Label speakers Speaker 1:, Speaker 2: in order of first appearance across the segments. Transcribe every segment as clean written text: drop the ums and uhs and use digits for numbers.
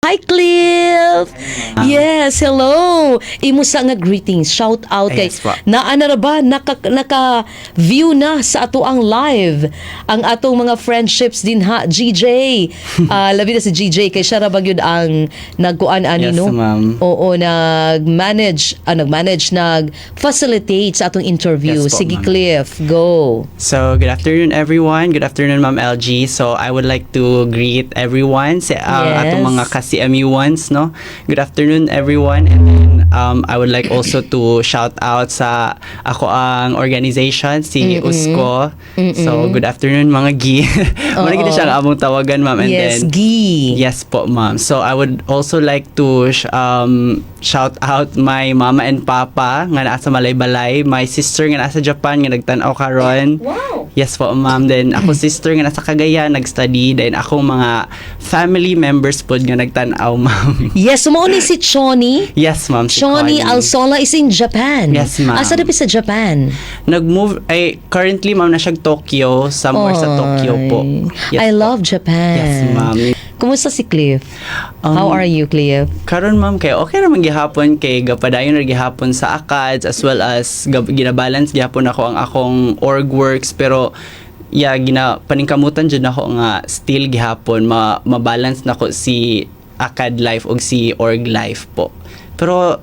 Speaker 1: Hi, Cliff! Yes, hello! Imo sa nga greetings, shout out kay
Speaker 2: Yes po.
Speaker 1: Naa na ra ba naka view na sa ato ang live ang atong mga friendships din ha, GJ. Ah, labi na si GJ kay siya ra ba gyud ang nagkuan ani,
Speaker 2: Yes,
Speaker 1: no?
Speaker 2: ma'am.
Speaker 1: Oo, nag-manage, nag-facilitate sa atong interview.
Speaker 2: Yes po,
Speaker 1: Sige,
Speaker 2: ma'am.
Speaker 1: Cliff, go.
Speaker 2: So, good afternoon, everyone. Good afternoon, Ma'am LG. So, I would like to greet everyone sa atong mga ka-CMU ones, no? Good afternoon, everyone. And then, I would like also to shout out sa ako ang organization, si USCO. So, good afternoon, mga Gi. Muna gid siya ang among tawagan, ma'am. And
Speaker 1: Yes,
Speaker 2: then,
Speaker 1: Gi.
Speaker 2: Yes po, ma'am. So I would also like to shout out my mama and papa nga naa sa Malaybalay, my sister nga naa sa Japan nga nagtan-aw karon. Yes po, ma'am. Then ako sister nga nasa Cagayan nag-study, then akong mga family members pod nga nagtan-aw, ma'am.
Speaker 1: Yes, mao ni si Choni.
Speaker 2: Yes, ma'am. Si
Speaker 1: Choni
Speaker 2: Connie.
Speaker 1: Alsola is in Japan.
Speaker 2: Yes, ma'am.
Speaker 1: Asa dapit sa Japan?
Speaker 2: Nag-move ay currently, ma'am, na siya Tokyo, somewhere sa Tokyo po.
Speaker 1: Ay,
Speaker 2: Yes
Speaker 1: I
Speaker 2: po.
Speaker 1: love Japan.
Speaker 2: Yes, ma'am.
Speaker 1: Kumusta si Cliff? How are you, Cliff?
Speaker 2: Karon, ma'am, kay okay naman gihapon kay gapadayon ra gihapon sa acads as well as ginabalance gihapon ako ang akong org works, pero yeah, gina paningkamutan jud nako nga still gihapon ma-balance nako si acad life ug si org life po. Pero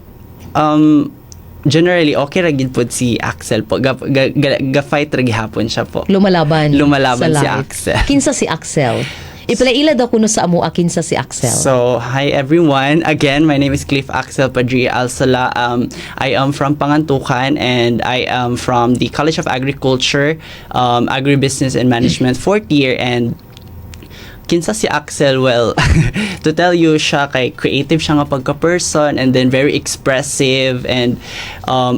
Speaker 2: generally okay ra gid pod si Axel po. Ga fight ra gihapon siya po.
Speaker 1: Lumalaban.
Speaker 2: Lumalaban
Speaker 1: sa
Speaker 2: si
Speaker 1: life.
Speaker 2: Axel.
Speaker 1: Kinsa si Axel? Ipalaila daw kuno sa amo kinsa si Axel.
Speaker 2: So, hi everyone. Again, my name is Cliff Axel Padria Alsala. I am from Pangantucan and I am from the College of Agriculture, Agribusiness and Management, fourth year. And kinsa si Axel? Well, to tell you, siya kay creative siya nga pagka-person and then very expressive and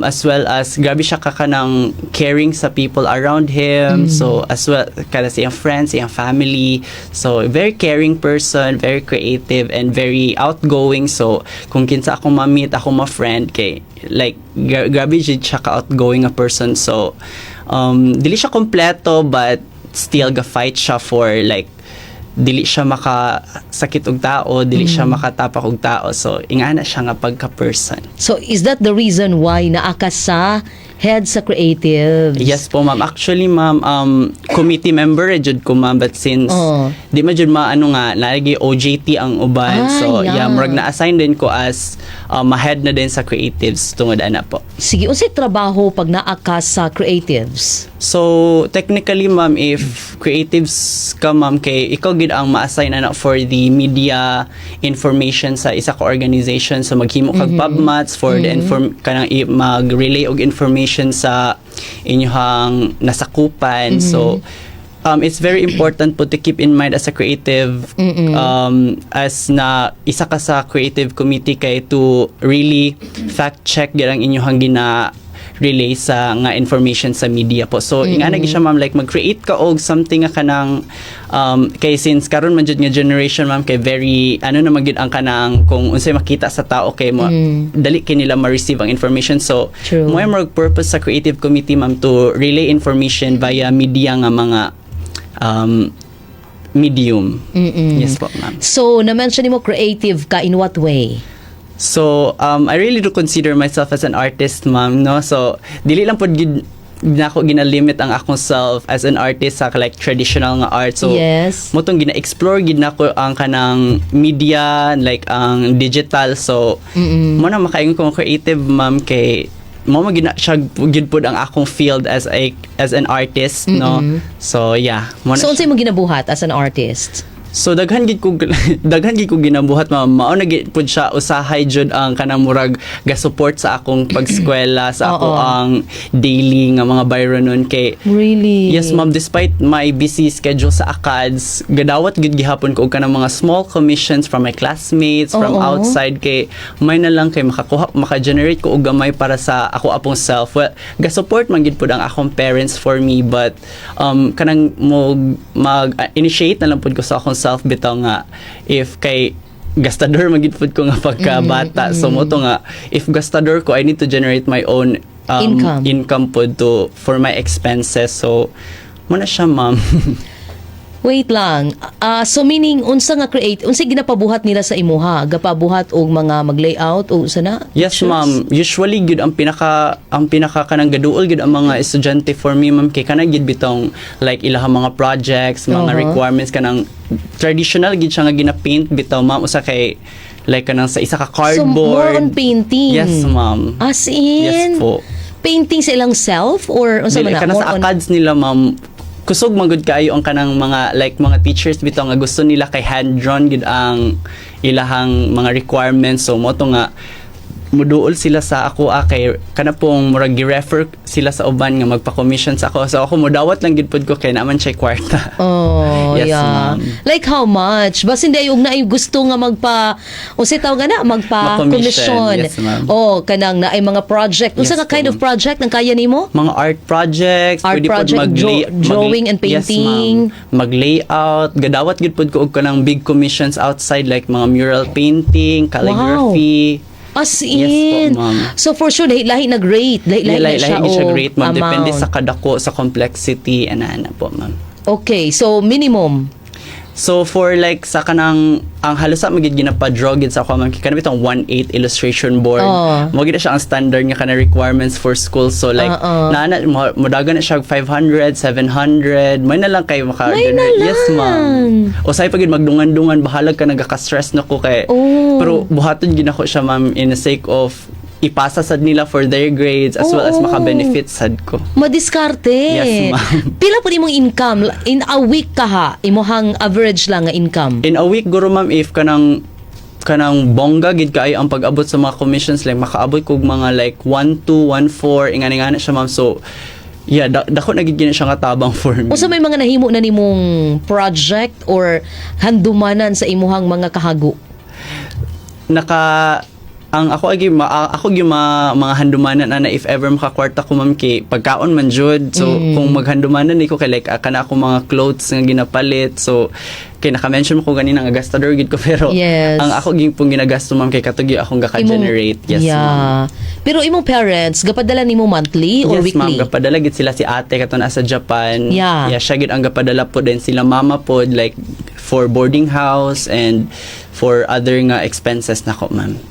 Speaker 2: as well as grabe siya ka kanang caring sa people around him. So, as well, kada sa iyang friends, iyang family. So, very caring person, very creative and very outgoing. So, kung kinsa akong ma-meet, akong ma-friend, kay, like, grabe jud siya ka-outgoing a person. So, dili siya kompleto but still ga-fight siya for like dili siya makasakit og tao, dili siya makatapak og tao. So, ingana siya nga pagka-person.
Speaker 1: So is that the reason why naa ka sa head sa creatives?
Speaker 2: Yes po, ma'am. Actually, ma'am, committee member eh, jud ko, ma'am. But since di man jud maano nga, nalagi OJT ang uban. So, yeah, murag na-assign din ko as ma-head na din sa creatives tungod ana po.
Speaker 1: Sige, unsay trabaho pag naa ka sa creatives?
Speaker 2: So, technically, ma'am, if creatives ka, ma'am, kay ikaw gid ang ma-assign ana for the media information sa isa ka organization. So, maghimo kag pubmats for the inform kanang mag-relay og information sa inyong nasakupan. So, it's very important po to keep in mind as a creative as na isa ka sa creative committee kay to really fact check gid ang inyong gina relay sa nga information sa media po. So ingana gyud siya, ma'am, like mag-create ka og something nga kanang kay since karon man jud nga generation, ma'am, kay very ano naman gyud ang kanang kung unsay makita sa tao kay mo dali kay nila ma-receive ang information. So
Speaker 1: True.
Speaker 2: mo murag purpose sa creative committee, ma'am, to relay information via media nga mga medium. Yes po, ma'am.
Speaker 1: So, na-mention mo creative ka, in what way?
Speaker 2: So, I really do consider myself as an artist, ma'am, no? So, dili lang pod gid nako gina-limit ang akong self as an artist sa like traditional nga art. So, mao tong gina-explore gid nako ang kanang media, like ang digital. So, mo na makaingon ko creative, ma'am, kay mo mo gina siya gid pod ang akong field as an artist, no? So, yeah. Mo na
Speaker 1: So, unsay mo ginabuhat as an artist?
Speaker 2: So daghan gid ko ginabuhat, ma'am. Mao na gid pud siya usahay jud ang kanang murag ga-support sa akong pagskwela, sa ako ang daily nga mga bayronon kay
Speaker 1: Really?
Speaker 2: Yes, ma'am, despite my busy schedule sa acads, gadawat gid gihapon ko og kanang mga small commissions from my classmates, from outside kay may na lang kay makakuha, maka-generate ko og gamay para sa ako apong self. Well, ga-support man gid pud ang akong parents for me, but kanang mo mag-initiate na lang pud ko sa akong self bitaw nga if kay gastador man gid pud ko nga pagkabata. So mo to nga if gastador ko, I need to generate my own
Speaker 1: Income.
Speaker 2: Income pod to for my expenses. So, mo na siya, ma'am.
Speaker 1: Wait lang. Ah, so meaning unsa nga create, unsa ginapabuhat nila sa imuha? Gapabuhat og mga mag-layout o usa na?
Speaker 2: Yes,
Speaker 1: Pictures?
Speaker 2: ma'am. Usually gyud ang pinaka kanang gaduol gyud ang mga estudyante for me, ma'am, kay kanang gyud bitong like ilahang mga projects, mga requirements, kanang traditional gyud siya nga gina-paint bitaw, ma'am, usa kay like kanang sa isa ka
Speaker 1: So more
Speaker 2: cardboard.
Speaker 1: on painting.
Speaker 2: Yes, ma'am.
Speaker 1: As in?
Speaker 2: Yes po.
Speaker 1: Painting sa ilang self or unsa
Speaker 2: Dili
Speaker 1: man na?
Speaker 2: kana
Speaker 1: More
Speaker 2: sa
Speaker 1: on
Speaker 2: acads nila, ma'am. Kusog man gud kaayo ang kanang mga like mga teachers bitaw nga gusto nila kay hand drawn gud ang ilahang mga requirements, so mo to nga muduol sila sa ako kay kana pong murag gi-refer sila sa uban nga magpa-commission sa ako, so ako mudawat lang gid pud ko kay naman siya kwarta.
Speaker 1: Oh,
Speaker 2: Yes,
Speaker 1: yeah.
Speaker 2: ma'am.
Speaker 1: Like how much? Basin di og naay gusto nga magpa unsay tawag na, magpa
Speaker 2: Ma-commission.
Speaker 1: commission.
Speaker 2: Yes, ma'am.
Speaker 1: Oh, kanang naay mga project. Unsa
Speaker 2: Yes
Speaker 1: nga kind
Speaker 2: po,
Speaker 1: of project ang kaya nimo?
Speaker 2: Mga art projects,
Speaker 1: Art
Speaker 2: pwede pod
Speaker 1: project, drawing and
Speaker 2: Yes,
Speaker 1: painting.
Speaker 2: ma'am. Mag-layout, gadawat gid pod ko og kanang big commissions outside like mga mural painting, calligraphy.
Speaker 1: As
Speaker 2: Yes po,
Speaker 1: in.
Speaker 2: ma'am.
Speaker 1: So for sure lahi lahi nag rate, lahi lahi na
Speaker 2: Lahi
Speaker 1: siya
Speaker 2: lahi siya
Speaker 1: og
Speaker 2: rate, ma'am. Depende
Speaker 1: amount.
Speaker 2: sa kadako, sa complexity, and ana po, ma'am.
Speaker 1: Okay, so minimum.
Speaker 2: So for like sa kanang ang halos sa magid ginapa-draw gid sa ako, ma'am, kay kanang bitong 1/8 illustration board.
Speaker 1: Oh.
Speaker 2: Mo gid na siya ang standard nga kana requirements for school. So like naa na modagan na siya og 500, 700, may na lang kay maka
Speaker 1: May na
Speaker 2: Yes, ma'am.
Speaker 1: lang.
Speaker 2: O say pag gid magdungan-dungan, bahalag ka nagaka-stress na ko kay pero buhaton gid nako siya, ma'am, in the sake of ipasa sad nila for their grades as well as maka-benefit sad ko.
Speaker 1: Madiskarte.
Speaker 2: Yes, ma'am.
Speaker 1: Pila po imong income in a week ka ha? Imuhang average lang nga income.
Speaker 2: In a week guro, ma'am, if kanang bongga gid kaayo ang pag-abot sa mga commissions, like makaabot kog mga like 1 2 1 4, ingani-ngani siya, ma'am. So yeah, dako na gid gina siya nga tabang for me.
Speaker 1: Unsa may mga nahimo na nimong project or handumanan sa imuhang mga kahago?
Speaker 2: Naka ang ako agi ma, ako gyud ma, mga handumanan ana if ever makakwarta ko, ma'am, kay pagkaon man jud, so kung maghandumanan ni ko kay like kana ako mga clothes nga ginapalit, so kay naka-mention mo ko ganina nga gastador gid ko, pero ang ako gyud pong ginagasto, ma'am, kay kato gyud akong gaka-generate. Yes, ma'am.
Speaker 1: Pero imong parents gapadala nimo monthly or
Speaker 2: Yes, ma'am,
Speaker 1: weekly?
Speaker 2: gapadala gid sila, si ate kato naa sa Japan. Yeah, siya gid ang gapadala po din, sila mama po, like for boarding house and for other nga expenses nako, ma'am.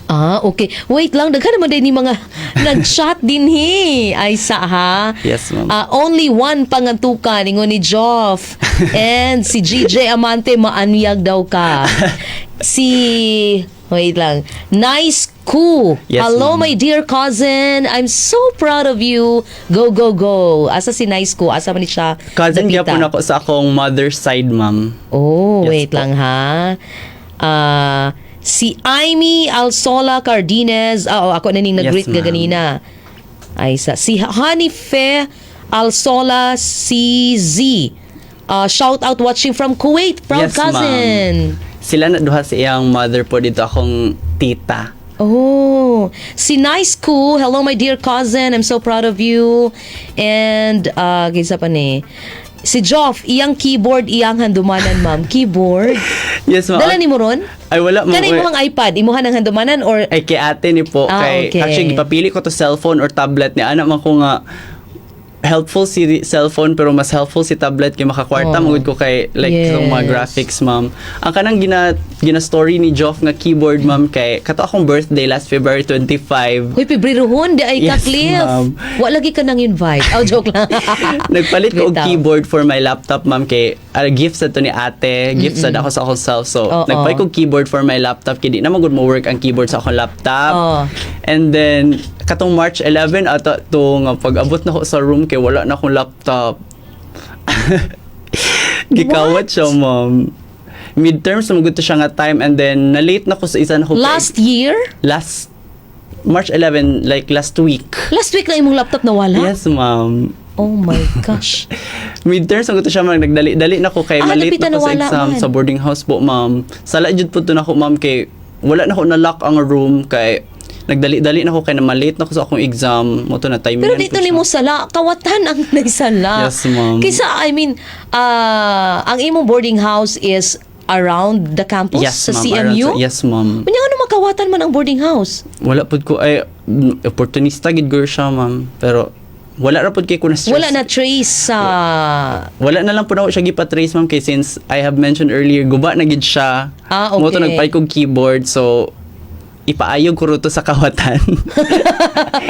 Speaker 1: Ah, okay. Wait lang, daghan naman din ni mga nag-chat din hi. Ay sa ha.
Speaker 2: Yes, ma'am.
Speaker 1: Ah, only one Pangantukan ingon ni Joff. And si GJ Amante, maanyag daw ka. Si wait lang. Nice Ku.
Speaker 2: Yes,
Speaker 1: Hello,
Speaker 2: ma'am.
Speaker 1: my dear cousin. I'm so proud of you. Go, go, go. Asa si Nice Ku? Asa man ni siya?
Speaker 2: Cousin
Speaker 1: Napita?
Speaker 2: gyapon ako sa akong mother's side, ma'am.
Speaker 1: Oh,
Speaker 2: Yes
Speaker 1: wait
Speaker 2: po.
Speaker 1: lang ha. Ah, si Amy Alsola Cardines. Ah, oh, ako na ning nag-greet
Speaker 2: Yes, ma'am.
Speaker 1: gaganina. Ay sa si Hanife Alsola CZ. Ah, shout out, watching from Kuwait, proud
Speaker 2: Yes, ma'am.
Speaker 1: cousin.
Speaker 2: Sila na duha sa iyang mother po dito akong tita.
Speaker 1: Oh, si Nice Ku, hello my dear cousin, I'm so proud of you. And kinsa pa ni? Si Joff, iyang keyboard, iyang handumanan, ma'am. Keyboard?
Speaker 2: Yes, ma'am.
Speaker 1: Dala ni mo ron?
Speaker 2: Ay, wala, ma'am.
Speaker 1: Kana imong iPad, imuha ng handumanan or
Speaker 2: Ay, kay ate ni po.
Speaker 1: Ah,
Speaker 2: Kay,
Speaker 1: okay.
Speaker 2: actually, gipapili ko to cellphone or tablet ni anak man ko nga helpful si cellphone pero mas helpful si tablet kay makakwarta oh. Magud ko kay like sa mga graphics, ma'am. Ang kanang gina story ni Joff nga keyboard, ma'am, kay kato akong birthday last February 25.
Speaker 1: Hoy, Pebrero-hon, di ay ka,
Speaker 2: Yes,
Speaker 1: Cliff.
Speaker 2: ma'am.
Speaker 1: Wa lagi ka nang invite. Oh, joke lang.
Speaker 2: Nagpalit ko og
Speaker 1: Bitaw.
Speaker 2: keyboard for my laptop, ma'am, kay gift sa to ni ate, gift sad ako sa akong self. So nagpalit ko og keyboard for my laptop kay di na magud mo work ang keyboard sa akong laptop. And then katong March 11 ata to nga pag-abot na ko sa room kay wala na akong laptop. Gikawat
Speaker 1: What?
Speaker 2: siya, ma'am. Midterms magud to siya nga time and then na-late na ko sa isa na ko
Speaker 1: Last year?
Speaker 2: Last March 11, like last week.
Speaker 1: Last week na imong laptop nawala?
Speaker 2: Yes, ma'am.
Speaker 1: Oh my gosh.
Speaker 2: Midterms ang gusto siya, ma'am, nagdali-dali na ko kay
Speaker 1: Ah,
Speaker 2: malate
Speaker 1: napitan
Speaker 2: na ko sa
Speaker 1: nawala
Speaker 2: exam
Speaker 1: man.
Speaker 2: sa boarding house po, ma'am. Sala jud po to nako, ma'am, kay wala na ko na lock ang room kay nagdali-dali na ko kay na malate na ko sa akong exam mo to na timing.
Speaker 1: Pero dito nimo sala, kawatan ang naisala.
Speaker 2: Yes, ma'am.
Speaker 1: Kaysa, I mean, ang imong boarding house is around the campus
Speaker 2: Yes,
Speaker 1: sa
Speaker 2: ma'am.
Speaker 1: CMU?
Speaker 2: Yes, ma'am.
Speaker 1: Unya ano makawatan man ang boarding house?
Speaker 2: Wala pud ko ay opportunista gid guro siya, ma'am. Pero Wala ra pud kay ko na stress.
Speaker 1: Wala na trace sa
Speaker 2: Wala na lang po na siya gipa-trace, ma'am, kay since I have mentioned earlier, guba na gid siya. Mao to nagpalit kog keyboard, so ipaayog ko to sa kawatan.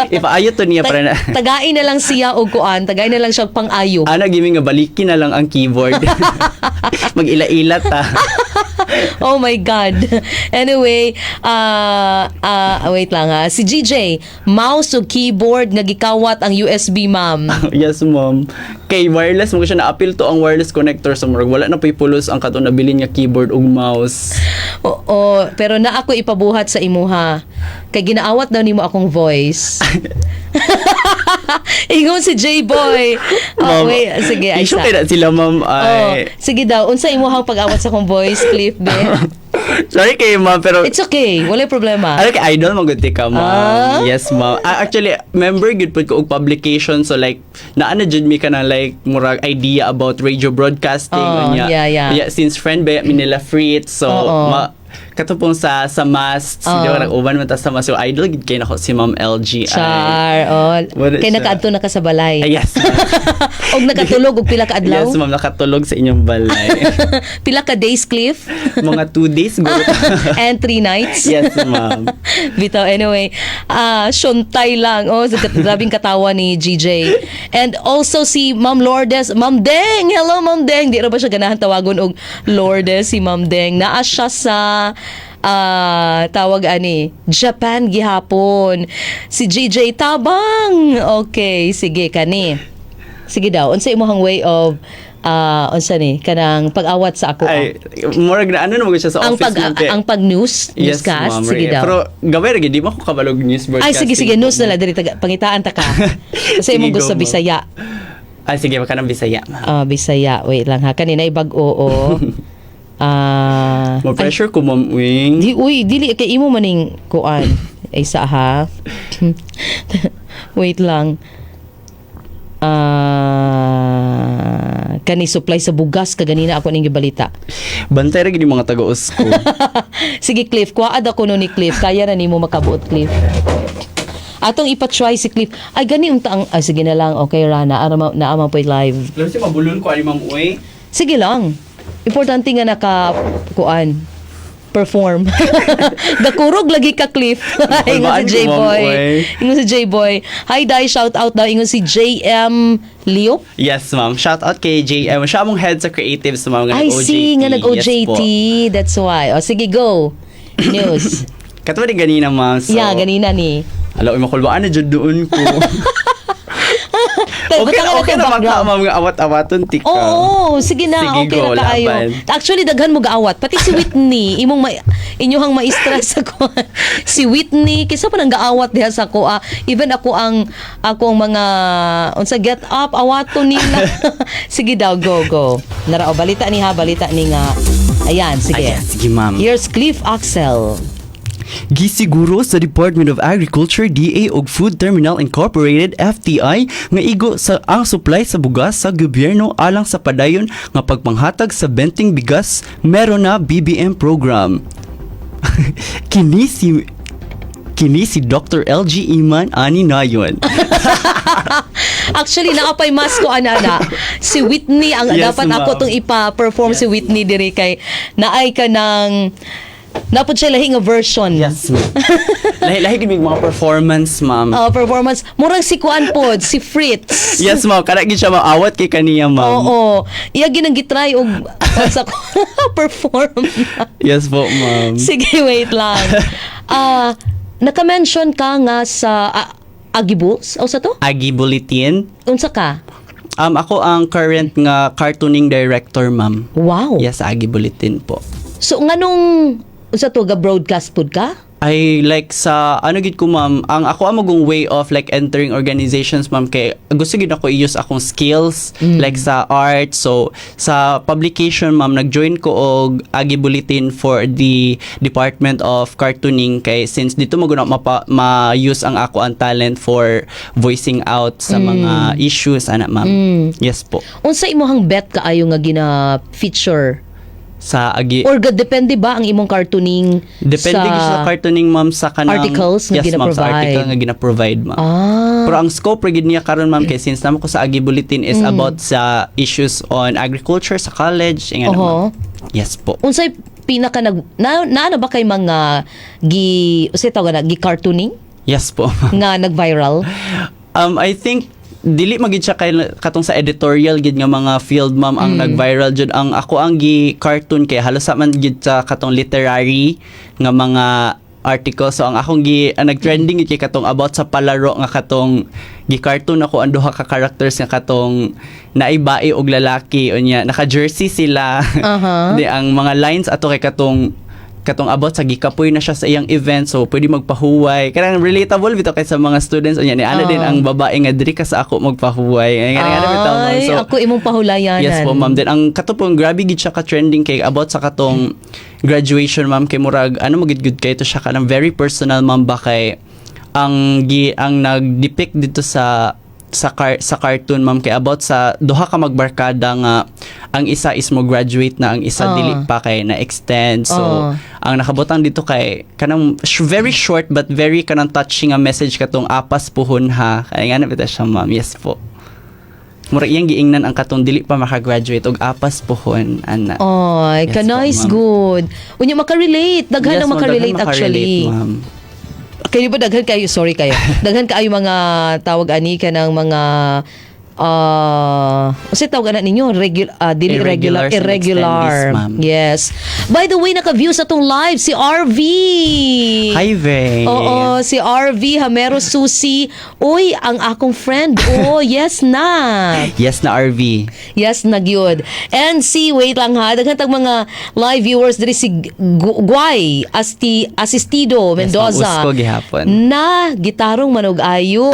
Speaker 2: Ipaayo to niya para na
Speaker 1: Tagain na lang siya og kuan, tagain na lang siya og pang-ayo.
Speaker 2: Ana gimi nga baliki na lang ang keyboard. Mag-ila-ila ta.
Speaker 1: Oh my God. Anyway, wait lang ha. Si GJ, mouse o keyboard nga gikawat ang USB, ma'am.
Speaker 2: Yes, ma'am. Kay wireless mo siya, na-appeal to ang wireless connector, so murag wala na po'y pulos ang katong nabilin nga keyboard ug mouse.
Speaker 1: Oo, pero na ako ipabuhat sa imuha. Kay ginaawat daw nimo akong voice. Ingon si J-Boy. Oh,
Speaker 2: Ma'am,
Speaker 1: wait, sige, ay
Speaker 2: issue kay na sila, ma'am.
Speaker 1: Oh,
Speaker 2: Ay.
Speaker 1: sige daw, unsa imuhang pag-awat sa akong voice, Cliff, be?
Speaker 2: Sorry kay ma'am, pero
Speaker 1: It's okay, walay problema.
Speaker 2: ano kay idol mo gud ka, ma'am.
Speaker 1: Ah?
Speaker 2: Yes, ma'am. Ah, actually member gud pud ko og publication, so like naa na jud mi ka na like murag idea about radio broadcasting
Speaker 1: Oh,
Speaker 2: unya.
Speaker 1: yeah.
Speaker 2: Since friend ba mi nila Fritz, so ma katupong sa mass, di ba, nag-uban man ta sa mass, so idol gid kay nako si Ma'am LG. Ay.
Speaker 1: Char, oh.
Speaker 2: Wala
Speaker 1: Kay
Speaker 2: siya.
Speaker 1: nakaadto na ka sa balay.
Speaker 2: Ay, yes, ma'am.
Speaker 1: Og nakatulog og pila ka adlaw?
Speaker 2: Yes, ma'am, nakatulog sa inyong balay.
Speaker 1: Pila ka days, Cliff?
Speaker 2: Mga 2 days guro.
Speaker 1: And 3 nights?
Speaker 2: Yes, ma'am.
Speaker 1: Bitaw, anyway, syuntay lang. Oh, grabing katawa ni GJ. And also si Ma'am Lourdes, Ma'am Deng! Hello, Ma'am Deng! Di ra ba siya ganahan tawagon og Lourdes si Ma'am Deng? Naa siya sa tawag ani, Japan gihapon. Si GJ Tabang. Okay, sige kani. Sige daw, unsa imong way of unsa ni kanang pag-awat sa ako?
Speaker 2: Ay, murag na ano naman siya sa
Speaker 1: Ang
Speaker 2: office,
Speaker 1: pag
Speaker 2: ma'am, kay-
Speaker 1: ang pag news,
Speaker 2: Yes,
Speaker 1: newscast,
Speaker 2: ma'am.
Speaker 1: sige daw.
Speaker 2: Pero gabay ra gid, di mo ko kabalog news
Speaker 1: Ay,
Speaker 2: broadcasting.
Speaker 1: sige, sige, news na lang. Diri, pangitaan ta ka. Kasi
Speaker 2: Sige,
Speaker 1: imong gusto
Speaker 2: go, ma'am.
Speaker 1: Bisaya.
Speaker 2: Ay, sige, baka ng Bisaya, ma'am.
Speaker 1: Ah, Bisaya. Wait lang ha. Kanina ibag oo.
Speaker 2: Ma-pressure ko, Ma'am Wing.
Speaker 1: Di, uy, dili kay imo maning kuan. Ay sa ha. Wait lang. Kani supply sa bugas kaganina ako ning gibalita.
Speaker 2: Bantay ra gid yung mga taga-us ko.
Speaker 1: Sige, Cliff, kuwaad ako no ni Cliff. Kaya na nimo makabuot, Cliff. Atong ipa-try si Cliff. Ay gani unta ang ay, sige na lang. Okay ra na ara naa man po'y live.
Speaker 2: Alam siya, mabulol ko ani, Ma'am Uy.
Speaker 1: Sige lang. Importante nga naka kuan perform. Gakurog lagi ka, Cliff. Ingon si
Speaker 2: Kulbaan ko,
Speaker 1: J-Boy.
Speaker 2: Ma'am, oy.
Speaker 1: Ingon si J-Boy. Hi Dai, shout out daw ingon si JM Liop.
Speaker 2: Yes, ma'am. Shout out kay JM. Siya among head sa creatives, ma'am, nga
Speaker 1: I
Speaker 2: nag-OJT.
Speaker 1: see nga
Speaker 2: Yes
Speaker 1: nag-OJT.
Speaker 2: po.
Speaker 1: That's why. O sige, go. News.
Speaker 2: Katulad din ganina, ma'am. So,
Speaker 1: Yeah, ganina ni.
Speaker 2: Ala, uy, makulbaan na dyan doon ko. Okay,
Speaker 1: Butang
Speaker 2: okay
Speaker 1: na
Speaker 2: naman ka,
Speaker 1: background.
Speaker 2: ma'am, nga awat-awaton tika.
Speaker 1: Oo, sige na,
Speaker 2: Sige,
Speaker 1: okay
Speaker 2: go,
Speaker 1: na kaayo.
Speaker 2: laban.
Speaker 1: Actually, daghan mo gaawat. Pati si Whitney, imong inyuhang maestra sa ko. Si Whitney, kisa pa nang gaawat diha sa ko. Ah, even ako ang mga unsa get up awato nila. Sige daw, go go. Narao balita ni ha, balita ni nga. Ayan, sige.
Speaker 2: Ayan, sige, ma'am.
Speaker 1: Here's Cliff Axel.
Speaker 2: Gisiguro sa Department of Agriculture DA ug Food Terminal Incorporated FTI nga igo sa ang supply sa bugas sa gobyerno alang sa padayon nga pagpanghatag sa benting bigas meron na BBM program. Kini si Dr. LG Iman ani nayon.
Speaker 1: Actually, naapay mas ko anana. Si Whitney ang
Speaker 2: Yes,
Speaker 1: dapat ako
Speaker 2: ma'am.
Speaker 1: tong ipa-perform si Whitney diri kay naay ka ng napod siya lahi nga version.
Speaker 2: Yes, ma'am. Lahi-lahi gid mig mga performance, ma'am.
Speaker 1: Performance. Murag si Kuan pod, si Fritz.
Speaker 2: Yes, ma'am. Kana gid siya maawat kay kaniya, ma'am.
Speaker 1: Oo. Iya ginang gitry og sa perform.
Speaker 2: Yes po, ma'am.
Speaker 1: Sige, wait lang. Naka-mention ka nga sa Agibus? O sa to?
Speaker 2: Agi Bulletin.
Speaker 1: Unsa ka?
Speaker 2: Ako ang current nga cartooning director, ma'am.
Speaker 1: Wow.
Speaker 2: Yes, sa Agi Bulletin po.
Speaker 1: So nganong unsa to ga broadcast pud ka?
Speaker 2: I like sa ano gid ko, ma'am, ang ako ang magong way of like entering organizations, ma'am, kay gusto gid ako i-use akong skills like sa art. So sa publication, ma'am, nag-join ko og Agi Bulletin for the Department of Cartooning kay since dito mo guna ma-use ang ako ang talent for voicing out sa mga issues ana, ma'am. Yes po.
Speaker 1: Unsa imong bet kaayo nga gina feature?
Speaker 2: Sa Agi
Speaker 1: Or ga depende ba ang imong cartooning?
Speaker 2: Depende sa cartooning, ma'am, sa kanang
Speaker 1: articles nga
Speaker 2: Yes, ma'am, sa
Speaker 1: gina-provide.
Speaker 2: article nga gina-provide, ma'am.
Speaker 1: Ah,
Speaker 2: Pero ang scope ra gid niya karon, ma'am, kay since naa man ko sa Agi Bulletin is about sa issues on agriculture sa college ingana, ma'am. Yes po.
Speaker 1: Unsay pinaka nag na, na ano ba kay mga gi unsay tawag na gi cartooning
Speaker 2: Yes po, ma'am.
Speaker 1: nga nag-viral?
Speaker 2: I think dili magid siya kay katong sa editorial gid nga mga field, ma'am, ang nag-viral jud. Ang ako ang gi cartoon kay halos sa man gid sa katong literary nga mga article. So ang akong gi ang nag-trending gid kay katong about sa palaro nga katong gi cartoon ako ang duha ka characters nga katong naay bae og lalaki, unya naka jersey sila. Di ang mga lines ato kay katong about sa gikapoy na siya sa iyang event, so pwede magpahuway, kanang relatable bitaw kay sa mga students. Unya ni ana din ang babae nga diri ka sa ako magpahuway. Ay, ngana bitaw, ma'am.
Speaker 1: Ay,
Speaker 2: So
Speaker 1: ako imong pahulayanan.
Speaker 2: Yes po, ma'am. Then ang kato pong grabe gid siya ka trending kay about sa katong graduation, ma'am, kay murag ano magid gud kay to siya kanang very personal, ma'am, ba, kay ang nag-depict dito sa cartoon, ma'am, kay about sa duha ka magbarkada nga ang isa is mo graduate na, ang isa dili pa kay na extend. So ang nakabutang dito kay kanang very short but very kanang touching nga message, katong "Apas puhon ha." Kay nga na bitaw siya, ma'am. Yes po. Mura iyang giingnan ang katong dili pa makagraduate og "Apas puhon," ana.
Speaker 1: Ay,
Speaker 2: Yes
Speaker 1: ka
Speaker 2: po,
Speaker 1: nice
Speaker 2: ma'am.
Speaker 1: good. Unya makarelate, daghan
Speaker 2: Yes,
Speaker 1: ang
Speaker 2: ma'am,
Speaker 1: makarelate
Speaker 2: daghan
Speaker 1: actually.
Speaker 2: makarelate, ma'am.
Speaker 1: Kayo ba daghan kayo, sorry kayo. Daghan kaayo mga tawag ani kanang mga unsay tawag ana ninyo, regular, dili regular,
Speaker 2: Irregulars and
Speaker 1: irregular.
Speaker 2: extendees, ma'am.
Speaker 1: Yes. By the way, naka-view sa atong live si RV.
Speaker 2: Hi, Vay.
Speaker 1: Oo, si RV Hamero Susi. Uy, ang akong friend. Oh, yes na.
Speaker 2: Yes na, RV.
Speaker 1: Yes na gyud. And si, wait lang ha, daghan tag mga live viewers diri, si Guay Asti Asistido
Speaker 2: Yes,
Speaker 1: Mendoza.
Speaker 2: ma'am, usko gihapon.
Speaker 1: Na gitarong manog ayo.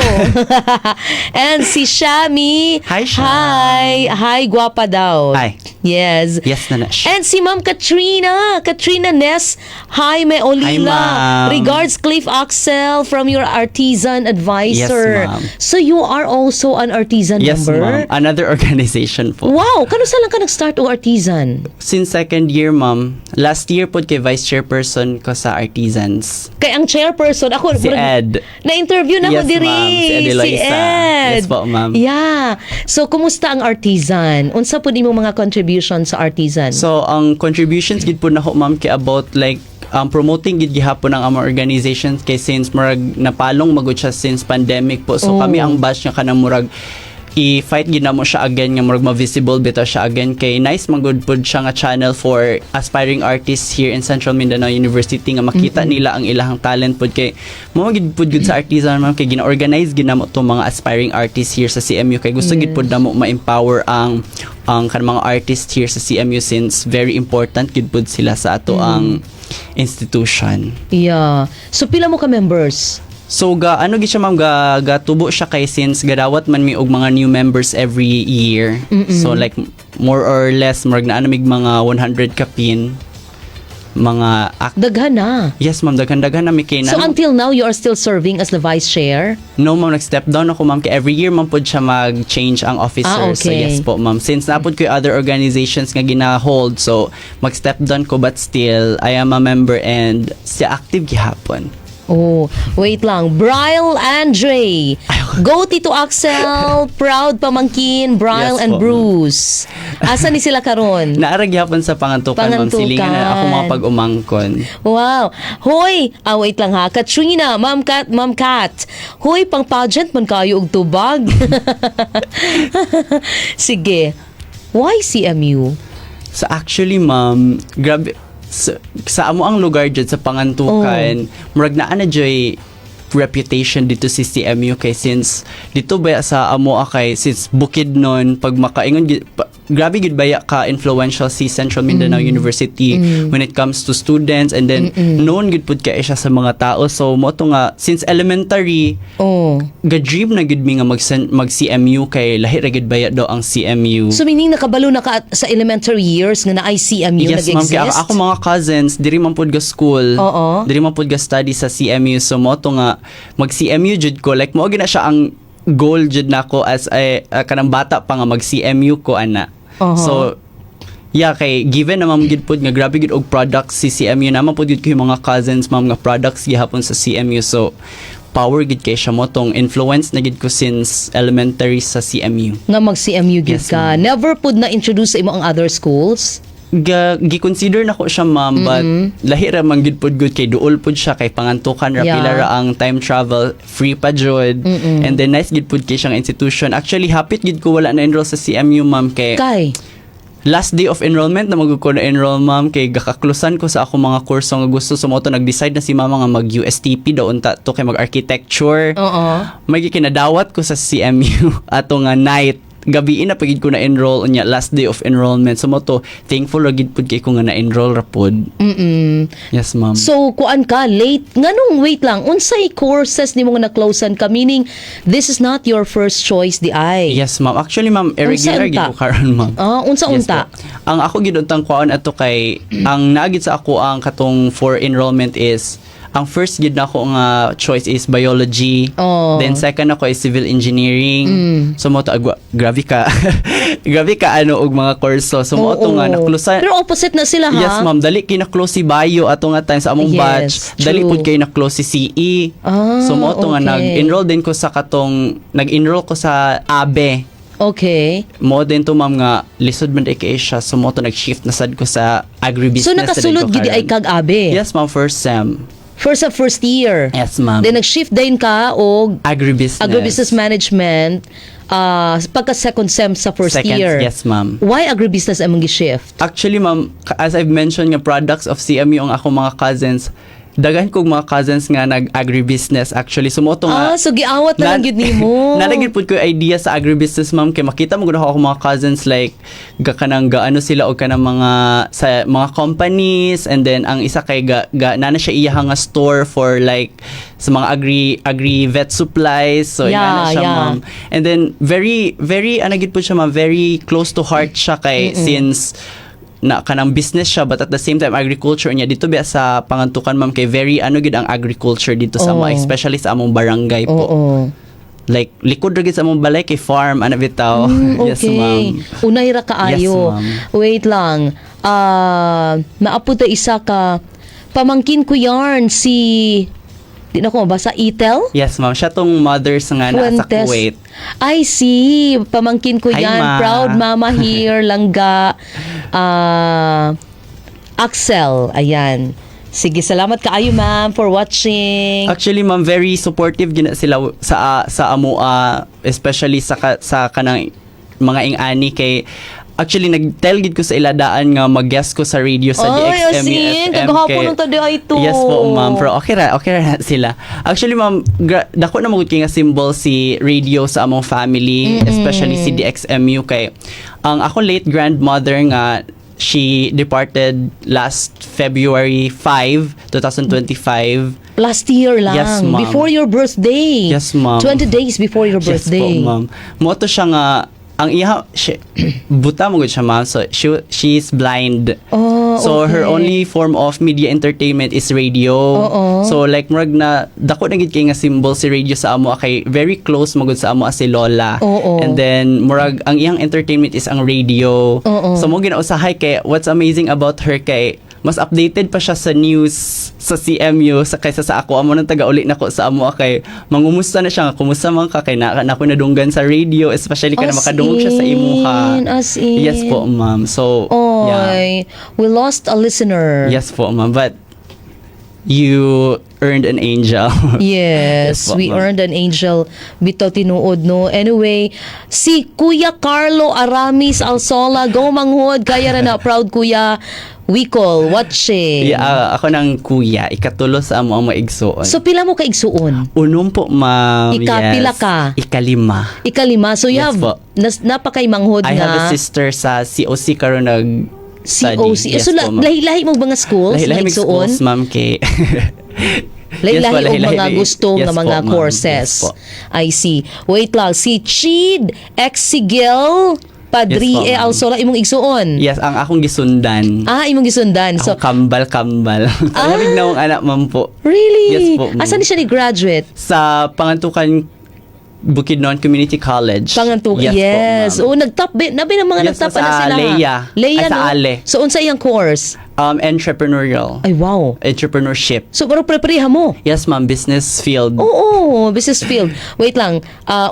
Speaker 1: And si Shami.
Speaker 2: Hi, Sham.
Speaker 1: Hi, hi, guwapa daw.
Speaker 2: Hi.
Speaker 1: Yes.
Speaker 2: Yes na na siya.
Speaker 1: And si Ma'am Katrina, Katrina Ness Jaime Olila.
Speaker 2: Hi, ma'am.
Speaker 1: Regards, Cliff Axel, from your artisan advisor.
Speaker 2: Yes, ma'am.
Speaker 1: So you are also an artisan
Speaker 2: Yes,
Speaker 1: member?
Speaker 2: ma'am. Another organization po.
Speaker 1: Wow, kanusa lang ka nag-start o artisan?
Speaker 2: Since second year, ma'am. Last year po kay vice chairperson ko sa artisans.
Speaker 1: Kay ang chairperson, ako
Speaker 2: Si Ed.
Speaker 1: Na-interview na ako
Speaker 2: Yes,
Speaker 1: diri.
Speaker 2: ma'am. Si Ed
Speaker 1: Si
Speaker 2: Eloisa.
Speaker 1: Ed.
Speaker 2: Yes po, ma'am.
Speaker 1: Yeah. So, kumusta ang artisan? Unsa po nimo mga contribution sa artisan?
Speaker 2: So, ang contributions gid po nako, ma'am, kay about like promoting gid gihapon ang among organizations kay since murag napalong magud siya since pandemic po. So kami ang batch nga kanang murag i-fight gid namo siya again nga murag ma-visible bitaw siya again, kay nice man gud pud siya nga channel for aspiring artists here in Central Mindanao University nga makita nila ang ilahang talent pud, kay mo gid pud gud sa artisan, ma'am, kay gina-organize gid namo tong mga aspiring artists here sa CMU, kay gusto gid pud namo ma-empower ang kanang mga artists here sa CMU since very important gid pud sila sa ato ang institution.
Speaker 1: Yeah. So, pila mo ka members?
Speaker 2: So ga ano gid siya, ma'am, ga tubo siya kay since gadawat man mi og mga new members every year. So like more or less murag na ano mig mga 100 kapin mga
Speaker 1: Daghan na.
Speaker 2: Yes, ma'am, daghan-daghan na mi kay
Speaker 1: So, until now, you are still serving as the vice chair?
Speaker 2: No, ma'am, nag-step down ako, ma'am, kay every year man pod siya mag-change ang officer.
Speaker 1: Ah,
Speaker 2: So
Speaker 1: okay.
Speaker 2: yes po, ma'am. Since napod ko yung other organizations nga gina-hold, so mag-step down ko, but still I am a member and siya active gihapon.
Speaker 1: Oh, wait lang. Bryle Andre. Go, Tito Axel. Proud pamangkin. Bryle
Speaker 2: Yes
Speaker 1: and
Speaker 2: po.
Speaker 1: Bruce. Asa ni sila karon?
Speaker 2: Naara gihapon sa Pangantukan, ma'am.
Speaker 1: Pangantukan.
Speaker 2: Silingan na ako mga pag-umangkon.
Speaker 1: Wow. Hoy, wait lang ha. Katrina, Ma'am Kat, Ma'am Kat. Hoy, pang pageant man kayo og tubag. Sige. Why CMU?
Speaker 2: So actually, ma'am, grabe sa amo ang lugar dyan sa Pangantukan, murag naa na joy reputation dito si CMU kay since dito ba sa amo kay since bukid nun pag makaingon grabe gid baya ka influential si Central Mindanao University when it comes to students, and then known gid pud kay siya sa mga tao. So mo to nga since elementary ga-dream na gid mi nga mag CMU kay lahi ra gid baya daw ang CMU.
Speaker 1: So meaning nakabalo na ka sa elementary years nga na CMU
Speaker 2: Yes, ma'am. Kaya
Speaker 1: nag-exist?
Speaker 2: ako mga cousins, diri man pud ga school. Diri man pud ga study sa CMU. So mo to nga mag CMU jud ko. Like mo gina siya ang goal jud nako as a kanang bata pa nga mag CMU ko ana. So yeah, kay given na, ma'am, gid pud nga grabe gid og products si CMU, naman pud gid ko yung mga cousins, ma'am, nga products gihapon sa CMU. So Power gid kay siya, mao tong influence na gid ko since elementary sa CMU.
Speaker 1: Nga mag-CMU gid
Speaker 2: Yes,
Speaker 1: ka.
Speaker 2: Ma'am.
Speaker 1: Never pud na introduce sa imo ang other schools?
Speaker 2: Gi-consider na ko siya, ma'am, but lahi ra man gid pud gud kay duol pud siya kay Pangantukan ra, pila ra ang time travel, free pa jud, and then nice gid pud kay siyang institution. Actually, hapit gid ko wala na enroll sa CMU, ma'am, kay
Speaker 1: Kay
Speaker 2: last day of enrollment na magud ko na enroll, ma'am, kay gakaklusan ko sa ako mga kurso nga gusto. So mao to nag-decide na si mama nga mag USTP daw unta to kay mag architecture. May kinadawat ko sa CMU ato nga night, gabi na pagid ko na enroll unya last day of enrollment. So mao to thankful ra gid pud kay ko nga na enroll ra pud. Yes, ma'am.
Speaker 1: So kuan ka late nganong, wait lang, unsay courses nimo nga na-closean ka, meaning this is not your first choice diay?
Speaker 2: Yes, ma'am. Actually, ma'am, irregular
Speaker 1: Unsa
Speaker 2: gid
Speaker 1: unta?
Speaker 2: ko karon, ma'am.
Speaker 1: Ah, unsa
Speaker 2: Yes
Speaker 1: unta?
Speaker 2: po. Ang ako gid untang kuan ato kay ang naagid sa ako ang katong for enrollment is ang first gid nako nga choice is biology. Then second ako is civil engineering. So mao to grabe ka. Grabe ka ano og mga kurso. So mao to nga naklusan.
Speaker 1: Pero opposite na sila, ha?
Speaker 2: Yes, ma'am, dali kay na-close si bio ato nga time sa among batch. Dali pud kay na-close si CE. So mao to nga nag-enroll din ko sa katong nag-enroll ko sa ABE. Mo din to, ma'am, nga lisod man kay siya, so mao to nag-shift na sad ko sa agribusiness
Speaker 1: So
Speaker 2: na din
Speaker 1: nakasulod
Speaker 2: ko
Speaker 1: gid ay
Speaker 2: karon.
Speaker 1: kag ABE?
Speaker 2: Yes, ma'am, first sem.
Speaker 1: First sa first year.
Speaker 2: Yes, ma'am.
Speaker 1: Then nag-shift din ka og
Speaker 2: agribusiness.
Speaker 1: Agribusiness management pagka second sem sa first
Speaker 2: Second,
Speaker 1: year.
Speaker 2: yes, ma'am.
Speaker 1: Why agribusiness among gi-shift?
Speaker 2: Actually, ma'am, as I've mentioned nga products of CMU ang ako mga cousins, daghan kog mga cousins nga nag-agribusiness actually. So mao to nga
Speaker 1: Ah, so giawat na lang gyud nimo.
Speaker 2: Nalagid pud ko yung idea sa agribusiness, ma'am, kay makita mo gud ako akong mga cousins, like ga kanang gaano sila og kanang mga sa mga companies, and then ang isa kay ga nana siya iya nga store for like sa mga agri agri vet supplies, so ingana siya, ma'am. And then very very ano gid pud siya, ma'am, very close to heart siya kay since na kanang business siya but at the same time agriculture niya dito biya sa Pangantukan, ma'am, kay very ano gid ang agriculture dito sa mga, especially sa among barangay po, like likod ra gid sa among balay kay farm ana bitaw. Yes, ma'am.
Speaker 1: Unay ra kaayo.
Speaker 2: Yes, ma'am.
Speaker 1: Wait lang. Ah, naapod ta isa ka pamangkin ko yarn, si, di na ko mabasa, Itel?
Speaker 2: Yes, ma'am, siya tong mothers nga naa sa
Speaker 1: Fuentes.
Speaker 2: Kuwait.
Speaker 1: I see. Pamangkin ko
Speaker 2: Hi,
Speaker 1: yan.
Speaker 2: Ma.
Speaker 1: Proud mama here, langga. Ah, Axel. Ayan. Sige, salamat kaayo, ma'am, for watching.
Speaker 2: Actually, ma'am, very supportive gina sila sa amoa, especially sa kanang mga ing-ani kay actually nag-tell gid ko sa ila daan nga mag-guest ko sa radio sa
Speaker 1: Ay,
Speaker 2: DXMU
Speaker 1: as in,
Speaker 2: FM
Speaker 1: kagahapon nung tadi ay to.
Speaker 2: Yes po, ma'am. Pero okay ra sila. Actually, ma'am, dako na magud kay nga symbol si radio sa among family, especially si DXMU kay ang ako late grandmother nga she departed last February 5, 2025.
Speaker 1: Last year lang.
Speaker 2: Yes, ma'am.
Speaker 1: Before your birthday.
Speaker 2: Yes, ma'am.
Speaker 1: 20 days before your birthday.
Speaker 2: Yes po, ma'am. Mao to siya nga ang iya she, buta mo gud siya, ma'am. So she's blind. So her only form of media entertainment is radio. So like murag na dako na gid kay nga symbol si radio sa amo kay very close magud sa amo si Lola. And then murag ang iyang entertainment is ang radio. So mo ginausahay kay what's amazing about her kay mas updated pa siya sa news sa CMU sa kaysa sa ako amo nang taga-uli nako sa amo kay mangumusta na siya nga kumusta man ka kay na ako nadunggan sa radio, especially kana
Speaker 1: As
Speaker 2: makadungog siya sa imuha.
Speaker 1: in, as in.
Speaker 2: Yes po, ma'am. So yeah.
Speaker 1: Oy, we lost a listener.
Speaker 2: Yes po, ma'am. But you earned an angel.
Speaker 1: Yes,
Speaker 2: Yes po,
Speaker 1: we
Speaker 2: ma'am.
Speaker 1: earned an angel bitaw tinuod, no. Anyway, si Kuya Carlo Aramis Alsola, go manghod, kaya ra na, proud kuya. We call watching.
Speaker 2: Yeah, ah, ako ng kuya, ikatulo sa amo ang maigsuon.
Speaker 1: So pila mo ka igsuon?
Speaker 2: Unom po, ma'am.
Speaker 1: Ika,
Speaker 2: Yes.
Speaker 1: pila ka?
Speaker 2: Ikalima.
Speaker 1: Ikalima. So you
Speaker 2: Yes
Speaker 1: have
Speaker 2: po.
Speaker 1: Napakay manghod
Speaker 2: I
Speaker 1: nga
Speaker 2: have a sister sa COC karon nag study.
Speaker 1: COC.
Speaker 2: Yes
Speaker 1: So
Speaker 2: po, ma'am.
Speaker 1: lahi-lahi mo mga schools
Speaker 2: Lahi-lahi
Speaker 1: na
Speaker 2: mig
Speaker 1: igsuon?
Speaker 2: schools, ma'am, kay
Speaker 1: Lahi-lahi
Speaker 2: Yes po,
Speaker 1: og
Speaker 2: lahi-lahi.
Speaker 1: mga gusto
Speaker 2: Yes
Speaker 1: nga
Speaker 2: po,
Speaker 1: mga
Speaker 2: ma'am.
Speaker 1: courses.
Speaker 2: Yes po.
Speaker 1: I see. Wait lang, si Chid Exigel Padre
Speaker 2: Yes po, ma'am.
Speaker 1: Alsola, imong igsuon.
Speaker 2: Yes, ang akong gisundan.
Speaker 1: Ah, imong gisundan. So,
Speaker 2: Akong kambal-kambal.
Speaker 1: Ah.
Speaker 2: Lamig na akong anak, ma'am po.
Speaker 1: Really?
Speaker 2: Yes po, ma'am.
Speaker 1: Asa ni siya ni graduate?
Speaker 2: Sa Pangantukan Bukidnon Community College.
Speaker 1: Pangantukan.
Speaker 2: Yes,
Speaker 1: Yes.
Speaker 2: po, ma'am.
Speaker 1: Oh, nagtop ba nabi ng mga
Speaker 2: Yes,
Speaker 1: nagtop
Speaker 2: sa
Speaker 1: na sila, ha?
Speaker 2: Lea.
Speaker 1: Lea,
Speaker 2: Ay, sa
Speaker 1: no?
Speaker 2: Ale.
Speaker 1: So unsa iyang course?
Speaker 2: Entrepreneurial.
Speaker 1: Ay, wow.
Speaker 2: Entrepreneurship.
Speaker 1: So pero prepareha mo.
Speaker 2: Yes, ma'am, business field.
Speaker 1: Oo, business field. Wait lang.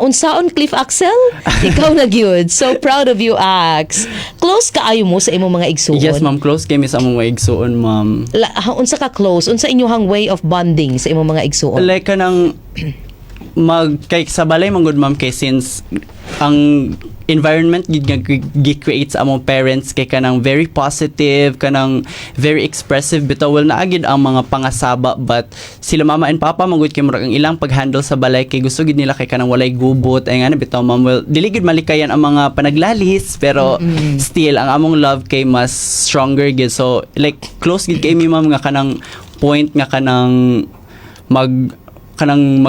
Speaker 1: Unsaon, Cliff Axel? Ikaw na gyud. So proud of you, Ax. Close kaayo mo sa imong mga igsuon?
Speaker 2: Yes, ma'am, close kami sa among mga igsuon, ma'am.
Speaker 1: Unsa ka close? Unsa inyong way of bonding sa imong mga igsuon?
Speaker 2: Like kanang mag kay sa balay man gud, ma'am, kay since ang environment gid nga gi-create sa among parents kay kanang very positive, kanang very expressive bitaw. Well, naa gid ang mga pangasaba, but sila mama and papa man gud kay murag ang ilang pag-handle sa balay kay gusto gid nila kay kanang walay gubot ay nga na bitaw, ma'am. Well, dili gid malikayan ang mga panaglalis, pero still ang among love kay mas stronger gid. So like close gid kay mi, ma'am, nga kanang point nga kanang mag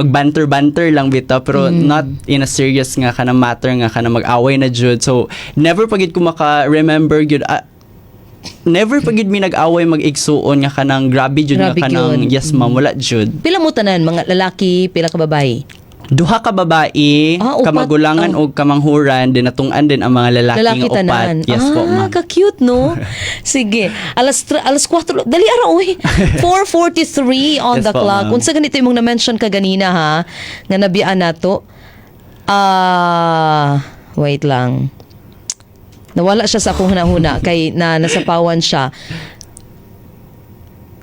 Speaker 2: banter-banter lang bitaw, pero not in a serious nga kanang matter nga kanang mag-away na jud. So never pa gid ko maka-remember gyud, never pa gid mi nag-away mag-igsuon nga kanang grabe jud nga
Speaker 1: Grabe
Speaker 2: kanang
Speaker 1: gyud.
Speaker 2: Yes, ma'am, wala jud.
Speaker 1: Pila mo tanan mga lalaki, pila ka babae?
Speaker 2: Duha ka babae,
Speaker 1: Ah, upat.
Speaker 2: kamagulangan
Speaker 1: Oh.
Speaker 2: og kamanghuran, din natungan din ang mga lalaki,
Speaker 1: Lalaki
Speaker 2: nga upat.
Speaker 1: tanan.
Speaker 2: Yes
Speaker 1: ah,
Speaker 2: po, ma'am.
Speaker 1: Ka-cute, no? Sige. Alas 4. Dali ara, uy. 4:43 on
Speaker 2: Yes
Speaker 1: the
Speaker 2: po,
Speaker 1: clock.
Speaker 2: ma'am.
Speaker 1: Unsa ganito imong na-mention ka ganina, ha? Nga nabiyaan nato. Ah, wait lang. Nawala siya sa akong hunahuna kay na nasapawan siya.